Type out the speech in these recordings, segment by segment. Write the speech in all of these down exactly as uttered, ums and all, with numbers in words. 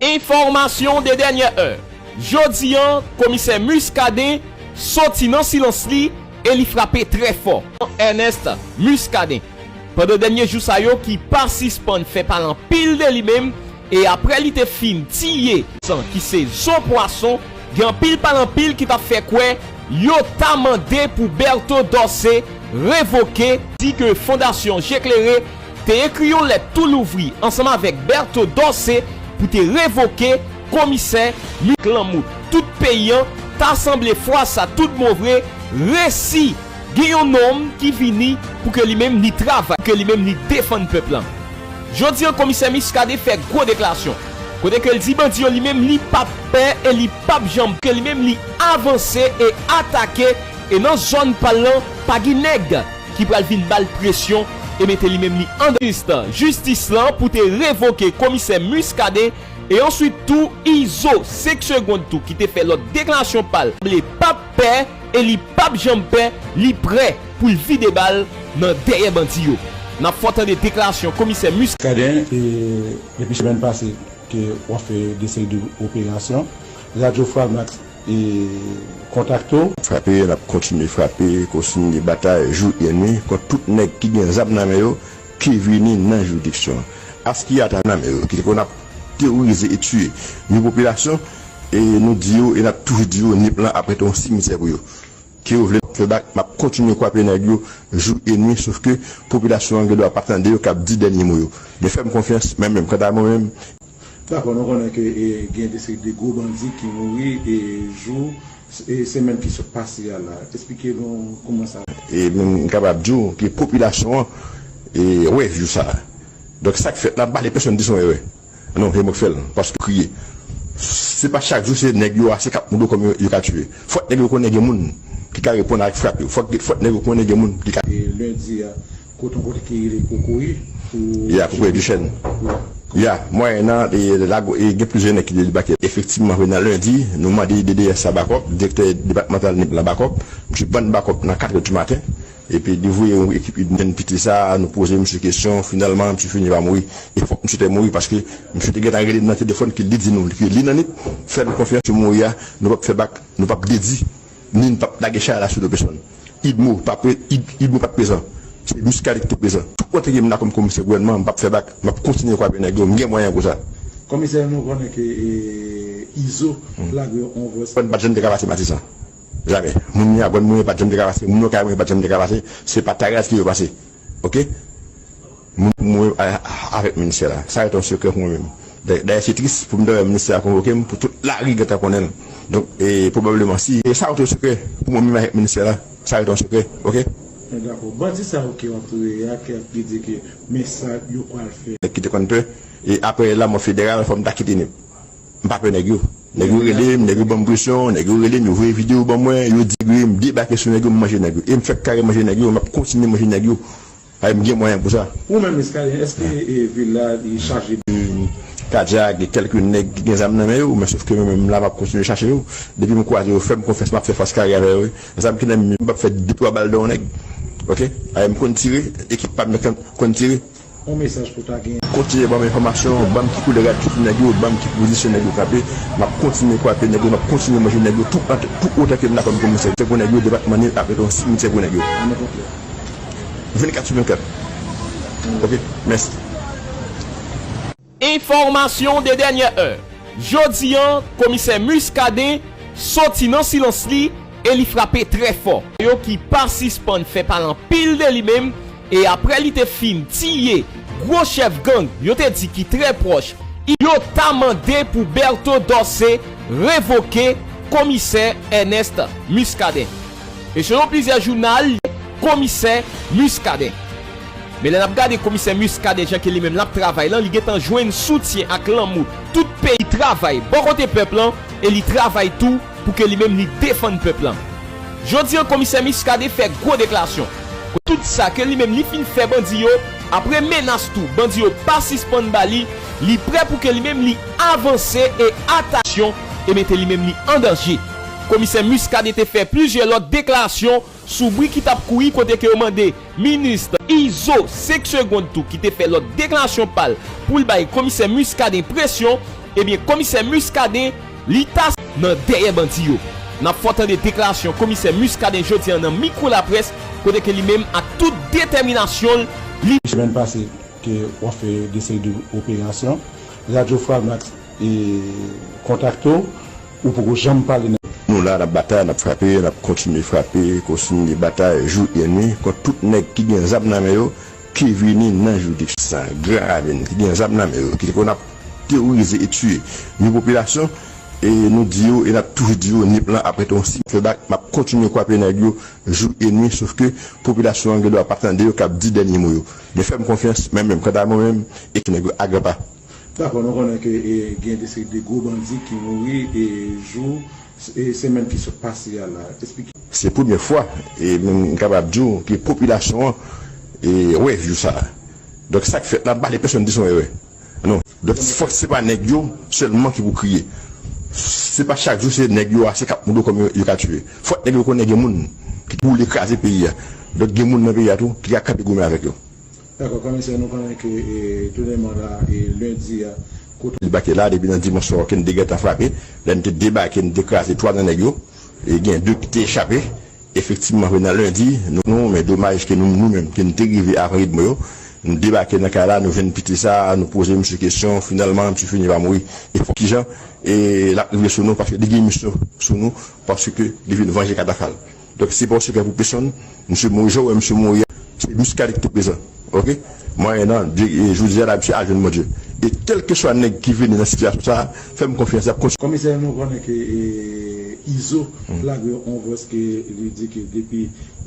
Enfòmasyon de dènyè è. Jodi a, komisè Muscadin soti nan silans li e li frape trè fò. Ernest Muscadin, pandan dènye jou sa yo, ki pa sispann fè pale anpil de li menm, e apre li te fin tiye san ki se zo pwason, gen anpil pale anpil ki t ap fè kwè yo ta mande pou Berto Dorcé revoke, di ke Fondasyon Je Klere te ekri yon lèt tou louvri ansanm avèk Berto Dorcé pou te revoke komisè Mik Lanmout. Tout peyi an ta sanble fwa sa tout bon vre resi gen yon nonm ki vini pou ke li menm li travay, pou ke li menm li defann pèp lan. Jodi an, komisè Muscadin fè gwo deklarasyon, kote ke l di bandi yo li menm li p ap pè e li p ap janm, ke li menm li avanse e atake, e nan zòn pa l lan pa gen nèg ki pral vin ba l presyon e mete li menm li andan. Jistis, jistis lan pou te revoke komisè Muscadin, e answit tou Izo senk segonn tou ki te fè lòt deklarasyon pa l, li p ap pè e li p ap janm pè, li prè pou l vide bal nan dèyè bandi yo. N ap fè w tande deklarasyon komisè Muscadin. Kaden, e, depi semèn pase ke w ap fè de seri de operasyon, Radyo Framax e kontakte w. Frape, n ap kontinye frape, kontinye batay jou e nwi kont tout nèg ki gen zam nan men yo, ki vini nan jiridiksyon an. Aski ata nan men yo, ki te konn ap teworize e tiye yon popilasyon, e nou di yo, e n ap toujou di yo, Nip lan ap rete yon simityè pou yo. Ke yo vle fè bak, m ap kontinye kwape nèg yo jou e nwi, sof ke popilasyon an gen dwa pa tande yo k ap di dènye mo yo. Men fè m konfyans, mwen menm, kanta mwen menm, Dakò, nou konnen ke, e, gen de seri de gwo bandi ki mouri, e, jou, e, semèn ki sot pase a la. Esplike nou kòman sa. E m kapab di w ke popilasyon an, e, wè jou sa a. Donk, sa k fèt la, m pa vle pèsonn di se yon erè. Non, se mwen k fè l, paske kriye. Se pa chak jou se nèg yo a, se kap moudo kòm yo, yo ka tiye. Fòk nèg yo konnen gen moun ki ka reponn avèk frap yo. Fòk, fòk nèg yo konnen gen moun ki ka. E, lendi a, kote yon kote ki rele Kokoye pou. Ya, Kokoye Duchèn. Wi. Ya, mwayen nan, e, lago, e, gen plizyè nèg ki debake. Efektivman, vre nan lendi, nou mande D D S la bakòp, direktè depatmantal Nip lan bakòp. Misye ban n bakòp nan katrè di maten. Epi li voye yon ekip I D M N P T sa, nou poze misye kesyon, finalman, misye fini pa mouri. E fòk misye te mouri paske misye te gentan rele m nan telefòn ke li di nou, ke li nan Nip, fè nou konfyans, misye mouri a, nou p ap fè bak, nou p ap dedi, ni n p ap lage chay la sou do pèsonn. Idmo pa pre-, Id-, Idmo pa t prezan. Se Muscadin ki te prezan. Tout kote ke m la kòm komisè gouvènman, m p ap fè bak, m ap kontinye kwape nèg yo, m gen mwayen pou sa. Komisè, nou konnen ke, e, Izo lage yon vòs. Mwen pa t janm te ka pase Matisan. Jamè. Moun Miragwàn mwen pa t janm te ka pase, moun nan kay mwen pa t janm te ka pase, se pa Taraz ki yo pase. Oke? Moun mwen a-, avèk ministè la. Sa rete yon sekrè pou mwen menm. Dayè, dayè se tris pou m ta wè ministè a konvoke m pou tout lari gentan konnen l. Donk, e, pwobableman, si, e, sa rete yon sekrè pou mwen menm avèk ministè la, sa rete yon sekrè, oke? E, dakò. Bandi sa yo ke w ap touye a, ke ap di ke men sa yo pral fè. Nèg ki te konn pè, e, aprè lanmò federal, fò m ta kite Nip. M pa pè nèg yo. Nèg yo rele m, nèg yo ban m presyon, nèg yo rele m, yo voye videyo ban mwen, yo di m debake sou nèg yo, m manje nèg yo. E m fèk kare manje nèg yo, m ap kontinye manje nèg yo. Ay, m gen mwayen pou sa. Ou menm, Muscadin, èske, e, vil la, li chaje? Kadyak, gen kèlke nèg ki gen zam nan men yo, men sof ke mwen menm la, m ap kontinye chache yo. Depi m kwaze yo, fè m konfyans, m ap fè fas kare avè yo, wi. Zam ki nan men m, m p ap fè de twa bal dan yon nèg. Oke? Ay, m konn tire, ekip pa m nan konn tire. Yon mesaj pou ta gen. Kontinye ban m enfòmasyon, ban m ki koulè rad ki sou nèg yo, ban m ki pozisyon nèg yo kanpe. M ap kontinye kwape nèg yo, m ap kontinye manje nèg yo, tout, tout otan ke m la kòm komisè. Se pou nèg yo, depatman Nip ap rete yon simityè pou nèg yo. Vennkat sou vennkat. Oke, mèsi. Enfòmasyon de dènyè è. Jodi a, komisè Muscadin soti nan silans li e li frape trè fò. Yo ki pa sispann fè pale anpil de li menm, e apre li te fin tiye gwo chèf gang yo te di ki trè pwòch, yo ta mande pou Berto Dorcé revoke komisè Ernest Muscadin. E selon plizyè jounal, komisè Muscadin. Men lè n ap gade komisè Muscadin, jan ke li menm l ap travay lan, li gentan jwenn soutyen ak lanmou tout peyi, travay bò kote pèp lan, e li travay tou pou ke li menm li defann pèp lan. Jodi a, komisè Muscadin fè gwo deklarasyon. Tout sa ke li menm li fin fè bandi yo, apre menas tou, bandi yo pa sispann ba li, li prè pou ke li menm li avanse e ataksyon e mete li menm li an danje. Komisè Muscadin te fè plizyè lòt deklarasyon sou bri ki t ap kouri kote ke yo mande minis Izo senk segonn tou ki te fè lòt deklarasyon pa l pou l bay komisè Muscadin presyon Ebyen, komisè Muscadin, li ta nan dèyè bandi yo. N ap fè w tande deklarasyon komisè Muscadin jodi a nan mikwo laprès, kote ke li menm ak tout detèminasyon l, li Semèn pase, ke w ap fè de seri de operasyon. Radyo Framax e kontakte w, ou poko janm pale nan. Nou la, n ap batay, n ap frape, n ap kontinye frape, kontinye batay jou e nwi kont tout nèg ki gen zam nan men yo, ki vini nan jiridiksyon sa, Gran Ravin, ki gen zam nan men yo, ki te konn ap teworize e tiye yon popilasyon, e nou di yo, e n ap toujou di yo, Nip lan ap rete yon siy fèbak, m ap kontinye kwape nèg yo jou e nwi, sof ke popilasyon an gen dwa pa tande yo k ap di dènye mo yo. Men fè m konfyans, mwen menm, kanta mwen menm, e ki nèg yo a gran pa. Dakò, nou konnen ke, e, gen de seri de gwo bandi ki mouri, e, jou, e, semèn ki sot pase a la. Eksplike. Se premye fwa, e, m kapab di w ke popilasyon an, e, wè jou sa a. Donk, sa k fèt la, m pa vle pèsonn di se yon erè. Non. Donk, fòk se pa nèg yo sèlman ki pou kriye. Se pa chak jou se nèg yo a, se k ap mouri kòm yo, yo ka tiye. Fòk nèg yo konnen gen moun ki boule kraze peyi a. Donk, gen moun nan peyi a tou ki ka kanpe goumen avèk yo. Dakò, komisè, nou konnen ke, e, tou dèyèman la, e, lendi a, kote. Debake la, depi nan dimanch swa, ke n te gentan frape. Lè n te debake, n te kraze twa nan nèg yo. E gen de ki te chape. Efektivman, vin nan lendi, nou, nou, men domaj ke nou, nou menm, ke n te rive avan ritm yo, nou debake nan kay la, nou jwenn piti sa, nou poze misye kesyon, finalman, misye fini pa mouri. E fòk kijan, e l ap rive sou nou, paske li gen misyon sou nou, paske li vin vanje katafal. Donk, se pa yon sekrè pou pèsonn, misye mouri, jan w wè misye mouri a, se Muscadin ki te prezan. Oke? Mwayennan, Dye, e, jodi a la, misye al jwenn Bondye. E kèlkeswa nèg ki vini nan sitiyasyon sa a, fè m konfyans, y ap kontinye. Komisè, nou konnen ke, e, Izo lage yon vòs ke li di ke depi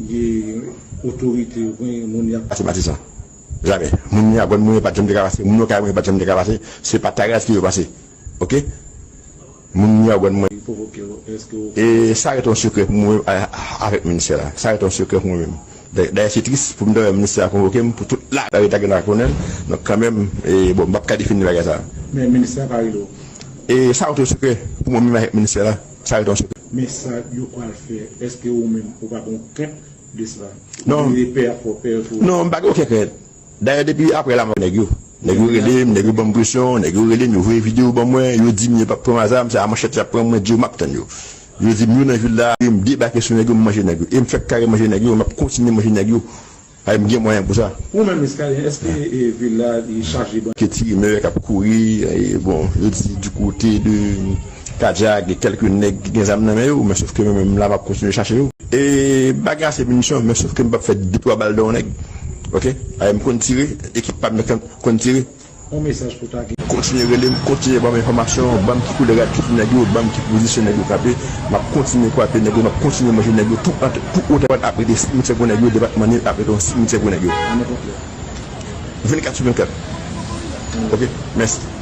gen otorite, gen moun y ap. Pase Matisan. Jamè. Moun y ap, moun yo pa t janm te ka pase, moun yo kay mwen pa t janm te ka pase, se pa Taraz ki yo pase. Oke? Moun yo a gwenn mwen. Li pwovoke w, èske w. E sa rete yon sekrè pou mwen menm, a, a, avèk ministè la. Sa rete yon sekrè pou mwen menm. Dayè, dayè, se tris pou m ta wè ministè a konvoke m pou tout la, la rete a gen a konnen. Donk, kanmenm, e, bon, m p ap ka defini bagay sa. Men ministè a pa rele w. E sa rete yon sekrè pou mwen menm avèk ministè la. Sa rete yon sekrè. Men sa yo pral fè, èske ou menm, ou pa gen krent de sa? Non. Ou gen pè a fè w pè tou? Non, m pa gen okenn krent. Dayè, depi apre la, m ap nèg yo. Nèg yo rele m, nèg yo ban m presyon, nèg yo rele m, yo voye videyo ban mwen, yo di m yo p ap pran m a zam, se a manchèt y ap pran mwen, di yo m ap tann yo. Yo di m yo nan vil la, m debake sou nèg yo, m manje nèg yo. E m fèk kare manje nèg yo, m ap kontinye manje nèg yo. Ay, m gen mwayen pou sa. Ou menm, Muscadin, èske, e, vil la, li chaje bandi? Ke ti rimè k ap kouri, e, bon, yo di du côté de Kadiak, gen kèlke nèg ki gen zam nan men yo, men sof ke mwen menm la, m ap kontinye chache yo. E bagay a se minisyon, men sof ke m p ap fè de twa bal nan yon nèg. Oke? Ay, m konn tire, ekip pa m nan konn tire. Yon mesaj pou ta gen. Kontinye rele m, kontinye ban m enfòmasyon, ban m ki koulè rad ki sou nèg yo, ban m ki pozisyon nèg yo kanpe. M ap kontinye kwape nèg yo, m ap kontinye manje nèg yo, tout, tout otan ap rete simityè pou nèg yo, depatman Nip ap rete yon simityè pou nèg yo. An nenpòt lè. Vennkat sou vennkat. Oke, mèsi.